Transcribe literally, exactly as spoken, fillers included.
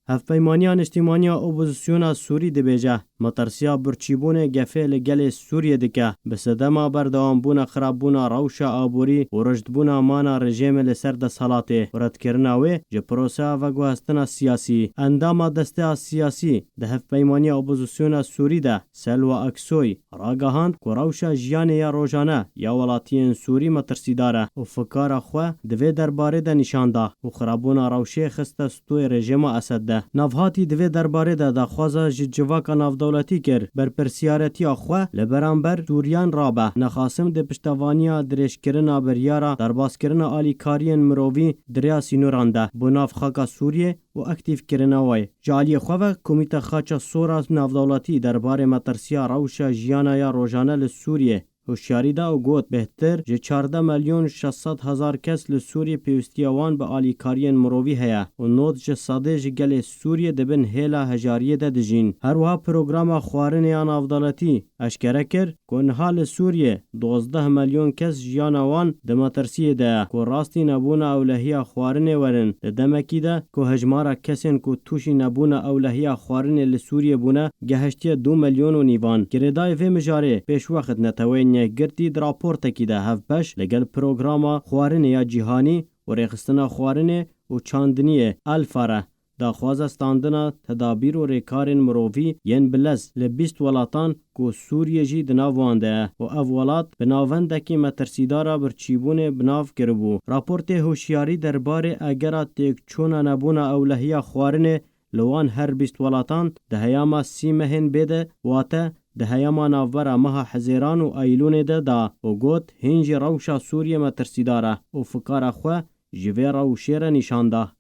Hevpeymaniya Niştîmaniya Opozisyona Sûrî dibêje, metirsiya birçîbûnê gefê li gelê Sûriyê dike, bi sedema berdewambûna xirabûna rewşa aborî û rijdbûna mana rejîmê li ser desthilatê û redkirina wê ji proseya veguhestina siyasî. Endama desteya siyasî di Hevpeymaniya Opozisyona Sûrî de, Selwa Aksoy, ragihand ku rewşa jiyanê ya rojane ya welatiyên Sûrî metirsîdar e û fikara xwe di vê derbarê de nîşan da û xirabûna rewşê xiste stûyê rejîma Esed de. Navhatî di vê derbarê de daxwaza ji civaka navdewletî kir, berpirsiyaretiya xwe li beramber Sûriyan rabe. Nexasim di piştevaniya dirêjkirina biryara derbazkirina alîkariyên mirovî di rêya sînoran de bo nav xaka Sûriyê û aktîfkirina wê. Ji aliyê xwe ve Komîta Xaça Sor a Navdewletî derbarê metirsiya rewşa jiyana ya rojane li Sûriyê hişyarî da û got, bêhtir ji çardeh milyon şeş sed hezar kes li Sûriyê pêwîstiya wan bi alîkariyên mirovî heye û nod ji sedê ji gelê Sûriyê di bin hêla hejariyê de dijîn. Her wiha programa xwarinê ya navdewletî eşkere kir ku niha li Sûriyê duwazdeh milyon kes jiyana wan di metirsiyê de ye ku rastî nebûna ewlehiya xwarinê werin, di demekî de ku hejmara kesên ku tûşî nebûna ewlehiya xwarinê li Sûriyê bûne gehiştiye du milyon û nîvan. Girêdayî vê mijarê pêşwext Neteweyên Yekgirtî di raportekî de hevbeş li gel programa xwarinê ya cîhanî û rêxistina xwarinê û çandiniyê, ELFA, re daxwaza standina tedabîr û rêkarên mirovî yên bi lez li bîst welatan ku Sûriye jî di nav wan de ye û ev welat bi navendekî metirsîdara birçîbûnê bi nav kiribû. Raportê hişyarî derbarê egera têkçûna nebûna ewlehiya xwarinê li wan her bîst welatan di heyama sî mehên bê de, wate di heyama navbera meha Hezêran û Eylûnê de da û got, hîn jî rewşa Sûriye metirsîdar e û fikara xwe ji vê rewşê re nîşan da.